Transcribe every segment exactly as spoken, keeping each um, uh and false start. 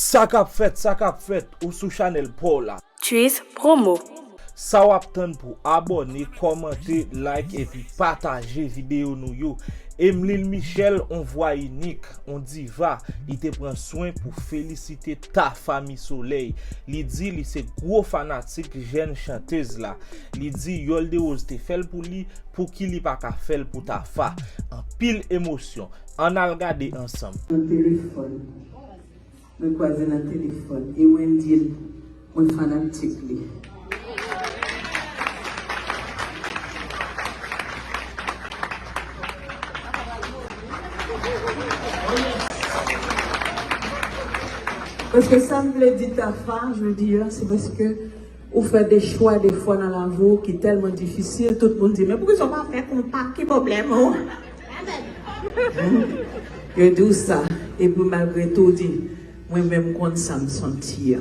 Sa k ap fèt, sa k ap fèt, ou sou chanèl pa w la. Tris Promo. Sa w ap tann pou abòne, kòmante, like epi pataje videyo nou yo. Emlil Michel, on vwa inik, on diva, li te pran swen pou felisite Tafa Mi Solèy. Li di li se gwo fanatik jèn chantez la. Li di Yolde Rose te fè l pou li, pouki li pa ka fè l pou Tafa? Anpil emosyon. Ann al gade ansanm. Nan telefòn. Mwen kwaze nan telefòn e mwen di l mwen fanatik li. Paske sa m vle di Tafa jodi a, se paske ou fè de chwa de fwa nan lavi w ki tèlman difisil, tout moun di, men poukisa w pa fè konpa, ki pwoblèm ou? Yo di w sa, epi malgre tou w di, mwen menm m konn sa m santi a.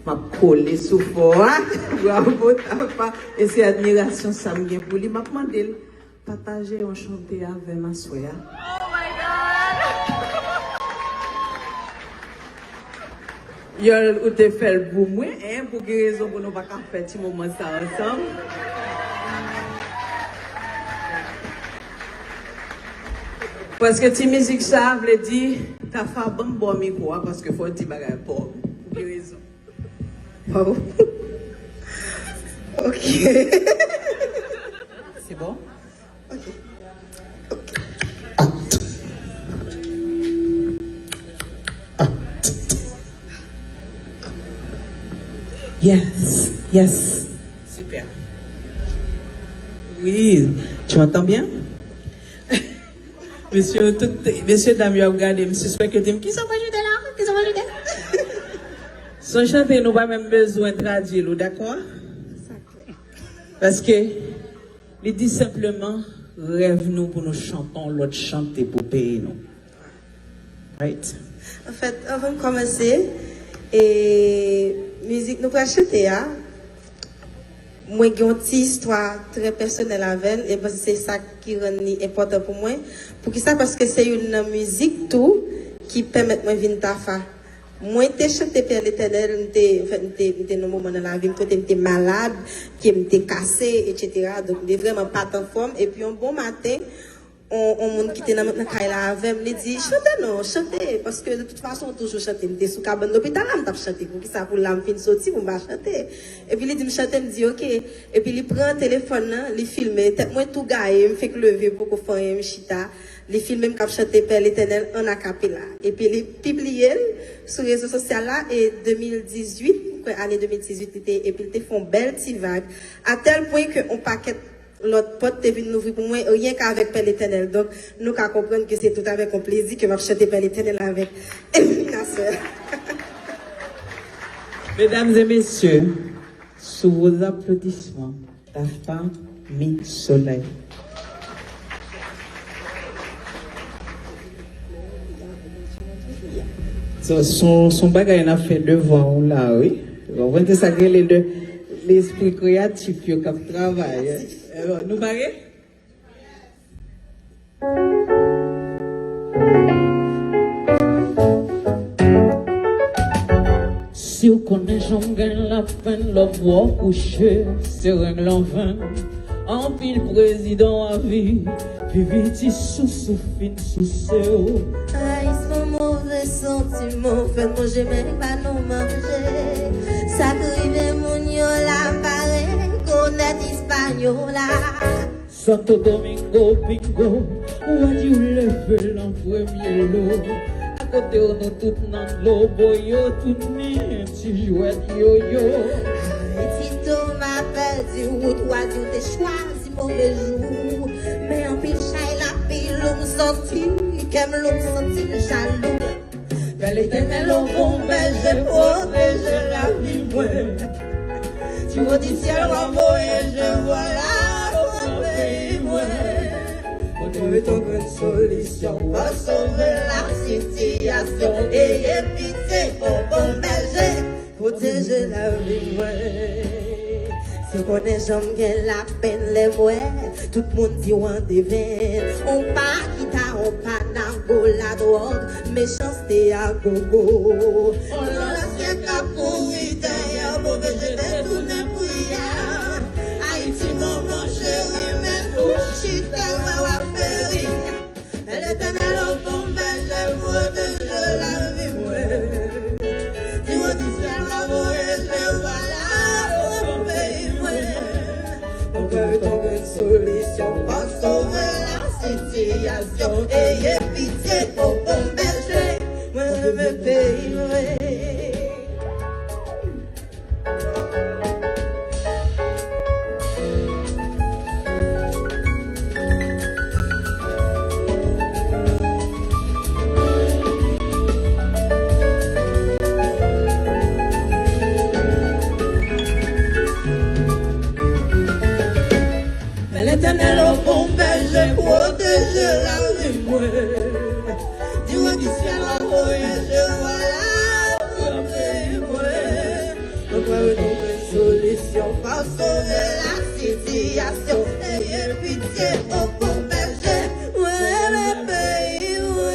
M ap kole sou fò a. Bravo Tafa. E se admirasyon sa m gen pou li. M ap mande l pataje yon chante avè m aswè a. Yòl, ou te fè l pou mwen, en, pou ki rezon pou nou pa ka fè ti moman sa ansanm? Paske ti mizik sa vle di, Tafa, ban m bò mikwo a, paske fò w di bagay pa w. Pou ki rezon? Pa w. Ok. Se bon? Ok. Yes, yes. Super. Oui, tu m'entends bien? Mesye, tout, mesye dam yo ap gade m, sispèk yo di m, kisa w pral chante la? Kisa w pral chante? Se yon chante nou pa menm bezwen tradui l, ou dakò? Paske li di senpleman rèv nou pou nou chante yon lòt chante pou peyi nou. Right? Anfèt, anvan m kòmanse, e mizik nou pral chante a, mwen gen yon ti istwa trè pèsonèl avè l, e m panse se sa ki rann li enpòtan pou mwen. Poukisa? Paske se youn nan mizik tou ki pèmèt mwen vin Tafa. Mwen te chante Pè Letènèl, m te, anfèt, m te, m te nan moman nan lavi m kote m te malad, pye m te kase, etsetera. Donk, m te vrèman pa t anfòm. Epi, yon bon maten, on, on moun ki te nan, nan kay la avè m, li di, chante non, chante, paske de tout fason, ou toujou chante. M te sou kabann lopital la, m t ap chante. Poukisa pou la m fin soti, pou m pa chante? Epi, li di m chante, m di, oke. Epi, li pran telefòn nan, li filme. Tèt mwen tou gaye, m fenk leve, m poko fè anyen, m chita. Li filme m k ap chante Pè Letènèl an akapela. Epi li pibliye l sou rezo sosyal la e de mil dizuit, m kwè ane de mil dizuit li te ye, epi l te fè yon bèl ti vag. A tèl pwen ke yon pakèt lòt pòt te vin louvri pou mwen, ryen k avèk Pè Letènèl. Donk, nou ka konprann ke se tout avèk yon plezi ke m ap chante Pè Letènèl avèk Elvina Sè. Mesdames et messieurs, sous vos applaudissements. Tafa Mi Solèy. Se yon bagay n ap fè devan ou la, wi. Ou konprann, se sa k rele de lespri kreyatif yo k ap travay. Nou pare? Si w konnen jan m gen lapenn lè m wè w kouche, se reng lan venn. Anpil prezidan avi, vivi ti sousou fin souse w. Ay, se yon move santiman, fè m manje men pa nou manje. Sa k rive moun yo la pa rekonèt Ispanyola. Santo Domingo, bingo, ou a di w leve l an premye lo. Akote w nou tout nan dlo, boyo tounen ti jwèt yoyo. Tito m a pèdi wout, w a di w te chwazi move jou. Men anpil chay la pile w, m santi kè m lou, m santi m jalou. Pè Letènèl, o bon bèje, pwoteje lavi mwen. Ti wo di syèl w ap voye je vwa la pou sove peyi mwen. Mwen tou met yon grenn solisyon pou sove la sitiyasyon. Eye pitye, o bon bèje, pwoteje lavi mwen. Si w konnen jan m gen lapenn lè m wè tout moun di w an devenn. On pa kita, on pa nago ladwòg, men Chans te a gogo. On lansye k ap kouri dèyè, move je te tounen priyè. Ayiti, manman cheri, men ou chita, w ap peri. Letènèl, o bon bèje, pwoteje lavi mwen. Di mwen ki syèl la voye je w a la pou peyi mwen. Mwen kwè w tonbe solisyon, pa sove la sitiyasyon. Eye pitye, o bon bèje, mwen renmen peyi mwen. Men Letènèl, o bon bèje, pwoteje lavi mwen. Di mwen ki syèl la voye je w a la pou peyi mwen. Mwen kwè w tonbe solisyon, pa sove la sitiyasyon. Eye pitye, o bon bèje, mwen renmen peyi mwen.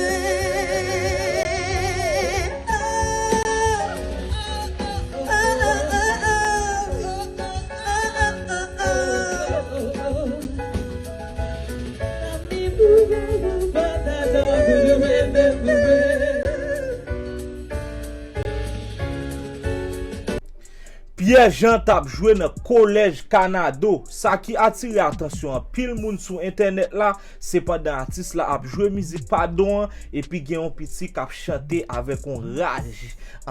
Pierre Jean t ap jwe nan Kolèj Kanado. Sa ki atire atansyon anpil moun sou entènèt la, se pandan atis la ap jwe mizik Padon an, epi gen yon piti k ap chante avèk yon raj.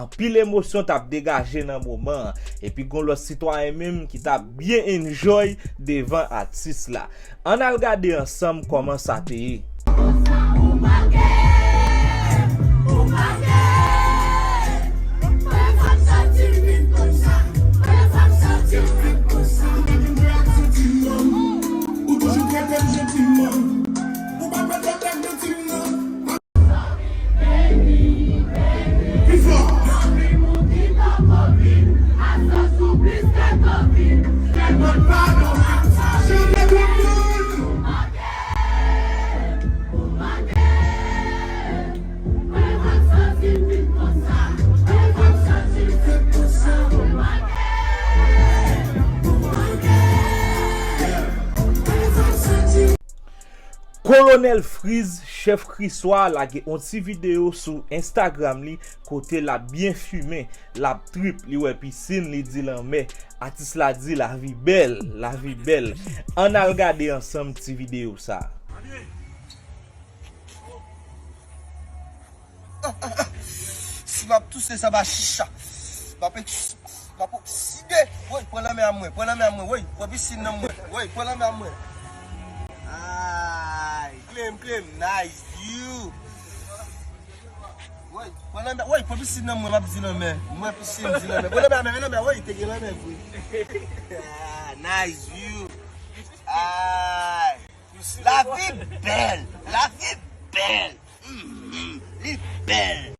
Anpil emosyon t ap degaje nan moman an, epi gon lòt sitwayen menm ki t ap byen enjoy devan atis la. Ann al gade ansanm kòman sa te ye. Kolonèl Freez, chèf Kriswa, lage on ti videyo sou Instagram li kote l ap byen fimen, l ap trip, li wè pisin, li di lanmè. Atis la di lavi bèl, lavi bèl. Ann al gade ansanm ti videyo sa. Si m ap touse, sa va chicha. M ap eks-, m ap okside. Woy, pran lanmè a mwen, pran lanmè a mwen. Woy, pran pisin nan mwen. Woy, pran lanmè a mwen. Ay, klem, klem, nice view. Woy, pran lanmè, woy, pran pisin nan mwen, m ap di lanmè. Mwen pisin, di lanmè. Pran lanmè a mwen, lanmè, woy, te gen lanmè vre. Nice view. Ay. Lavi bèl, lavi bèl. Mhm, li bèl.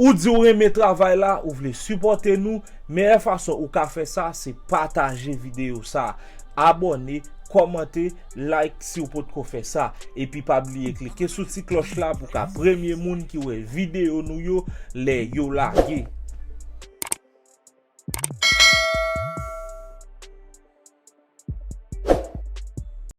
Ou di w renmen travay la, ou vle sipòte nou, meyè fason ou ka fè sa, se pataje videyo sa, abòne, kòmante, like si w potko fè sa, epi pa bliye klike sou ti klòch la pou w ka premye moun ki wè videyo nou yo lè yo lage.